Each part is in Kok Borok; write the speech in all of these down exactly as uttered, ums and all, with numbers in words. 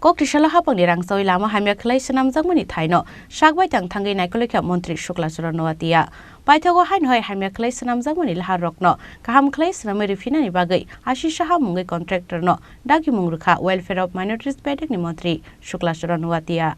Kok tisalo hapangni rangchawi lama hamya khlai swnamjakmani thaino sak baithang thangwi naikoloikha Montri Shukla Charan Noatia. Paithago haino hai hamya khlai swnamjakmani laharokno kaham khlai swnamwi riphinani bagwi Ashish Saha mungwi contractor no dagimung rwkha Welfare of Minorities bedekni Montri Shukla Charan Noatia.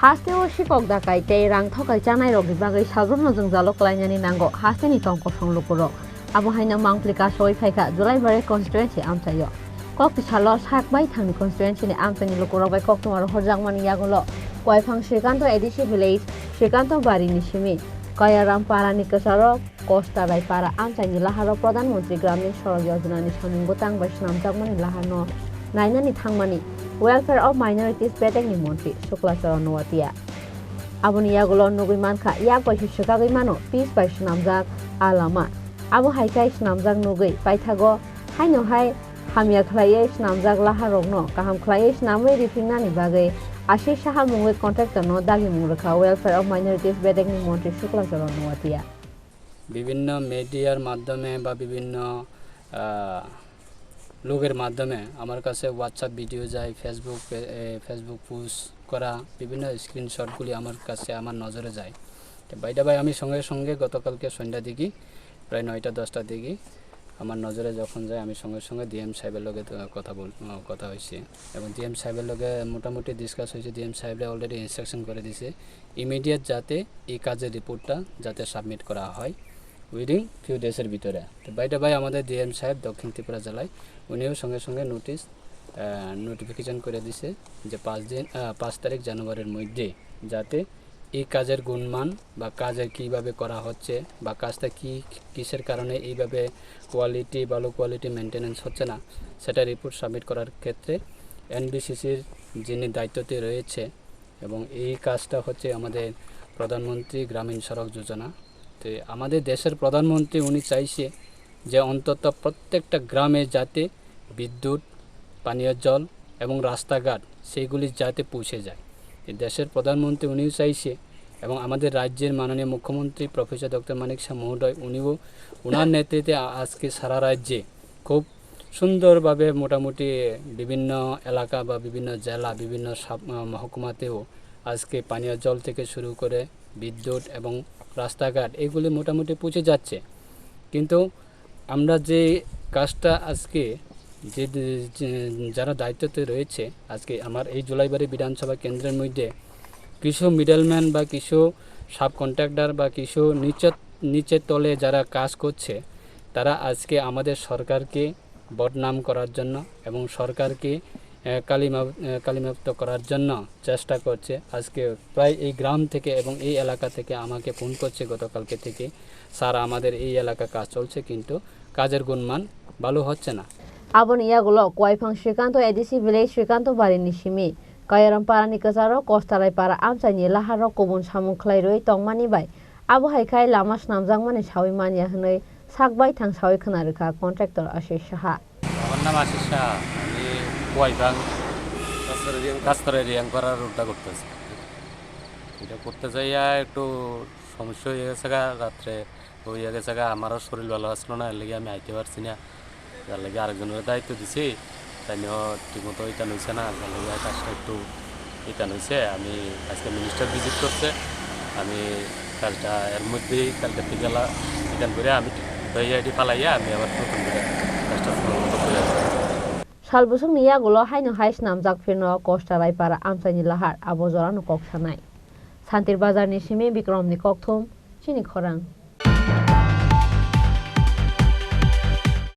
Hasteo sikok dakai tei rang thokai chanairokni bagwi salbrumno jwngjalo klainani nango hasteni tong kosong lukurok. Abo haino mangpli kasowi phaikha Julaibari constituency amchaio. Kok tisalo sak baithangni constituencyni amchaini lukurok bai koktwma rohorjakmani yagulo Koiphang Srikanto A D C village, Srikanto barini simi Kayaram parani kwcharo Kosta Raipara amchaini laharo Pradhan Mantri Gramin Sadak Yojana ni samung bwtang bai swnamjakmani laharno nainani thangmani Welfare of Minorities bedekni Montri Shukla Charan Noatia. Aboni yagulo nugwi mankha, yak bai se swkagwi mano pitch bai swnamjak a lama. Abo hai khe swnamjak nugwi paithago haino hai hamya khlaiwi swnamjak laharokno kaham khlaiwi swnamwi riphingnani bagwi Ashish Saha mungwi contractor no dagimung rwkha Welfare of Minorities bedekni Montri Shukla Charan Noatia. বিভিন্ন মিডিয়ার মাধ্যমে বা বিভিন্ন, আহ, লোকের মাধ্যমে আমার কাছে WhatsApp video যায়, Facebook পে-, এ, Facebook পোস্ট করা বিভিন্ন স্ক্রিনশটগুলি আমার কাছে, আমার নজরে যায়। তো by the by আমি সঙ্গে সঙ্গে গতকালকে সন্ধ্যার দিকে প্রায় নয়টা দশটার দিকে আমার নজরে যখন যায়, আমি সঙ্গে সঙ্গে ডিএম সাহেবের লগে তো কথা বল-, আহ, কথা হয়েছে এবং ডিএম সাহেবের লগে মোটামুটি ডিসকাস হয়েছে। ডিএম সাহেবরা অলরেডি ইনস্ট্রাকশন করে দিছে ইমিডিয়েট যাতে এই কাজের রিপোর্টটা যাতে সাবমিট করা হয় উইদিন ফিউ ডেজের ভিতরে। তো বাই দ্য বাই, আমাদের ডিএম সাহেব দক্ষিণ ত্রিপুরা জেলায়, উনিও সঙ্গে সঙ্গে নোটিশ, আহ, নোটিফিকেশন করে দিছে যে পাঁচ দিন, আহ, পাঁচ তারিখ জানুয়ারির মধ্যে যাতে এই কাজের গুণমান বা কাজের কীভাবে করা হচ্ছে বা কাজটা কী, কিসের কারণে এইভাবে কোয়ালিটি, ভালো কোয়ালিটি মেনটেন্যান্স হচ্ছে না, সেটা রিপোর্ট সাবমিট করার ক্ষেত্রে এনবিসিসির যিনি দায়িত্বতে রয়েছে, এবং এই কাজটা হচ্ছে আমাদের প্রধানমন্ত্রী গ্রামীণ সড়ক যোজনা। তো আমাদের দেশের প্রধানমন্ত্রী উনি চাইছে যে অন্তত প্রত্যেকটা গ্রামে যাতে বিদ্যুৎ, পানীয় জল এবং রাস্তাঘাট সেইগুলি যাতে পৌঁছে যায়। এই দেশের প্রধানমন্ত্রী উনিও চাইছে এবং আমাদের রাজ্যের মাননীয় মুখ্যমন্ত্রী প্রফেসর ডক্টর মানিক সাহা মহোদয় উনিও ওনার নেতৃত্বে আ-, আজকে সারা রাজ্যে খুব সুন্দরভাবে মোটামুটি বিভিন্ন এলাকা বা বিভিন্ন জেলা, বিভিন্ন সাব-, আহ, মহকুমাতেও আজকে পানীয় জল থেকে শুরু করে বিদ্যুৎ এবং রাস্তাঘাট এগুলি মোটামুটি পৌঁছে যাচ্ছে। কিন্তু আমরা যে কাজটা আজকে যে, যে যারা দায়িত্বতে রয়েছে, আজকে আমার এই জুলাইবাড়ি বিধানসভা কেন্দ্রের মধ্যে কিছু মিডলম্যান বা কিছু সাব কন্ট্রাক্টর বা কিছু নিচে, নিচের তলে যারা কাজ করছে, তারা আজকে আমাদের সরকারকে বদনাম করার জন্য এবং সরকারকে, আহ, কালিমা-, আহ, কালিমাপ্ত করার জন্য চেষ্টা করছে। আজকে প্রায় এই গ্রাম থেকে এবং এই এলাকা থেকে আমাকে ফোন করছে গতকালকে থেকে, "স্যার, আমাদের এই এলাকা কাজ চলছে, কিন্তু কাজের গুণমান ভালো হচ্ছে না।" Aboni yagulo Koiphang Srikanto A D C village Srikanto barini simi Kayaram parani kwcharo Kostarai para amchaini laharo kubun samung khlai rwi tongmani bai abo hai khai lama swnamjakmani sawi manya hwnwi sak baithang sawi khna rwkha contractor Ashish Saha. আমার নাম আশিস সাহা, আমি কোয়াইবাং কাস্তরে রিয়াংপাড়ার রোডটা করতেছি। এটা করতে যাইয়া একটু সমস্যা হয়ে গেছে গা, রাত্রে হয়ে গেছে গা, আমারও শরীর ভালো আসলো না, এর লাগি আমি আইতে পারছি না। যার লাগি আরেকজনের দায়িত্ব দিছি, তাই নিয়েও ঠিকমতো এটা নিছে না, যার লাগি কাজটা একটু ইতান হইছে, আমি আজকে মিনিস্টার ভিজিট করছে, আমি কাজটা এর মধ্যেই কালকে থেকে লা-, ইতান করে আমি উঠাইয়া এটি ফালাইয়া আমি আবার নতুন করে কাজটা শুরু করতে যাচ্ছি। Salbwswkni yagulo haino hai swnamjak phirno Kosta Raipara amchaini lahar abo jorano kok sanai. Santir Bazarni simi Bikromni kokthum, chini khorang.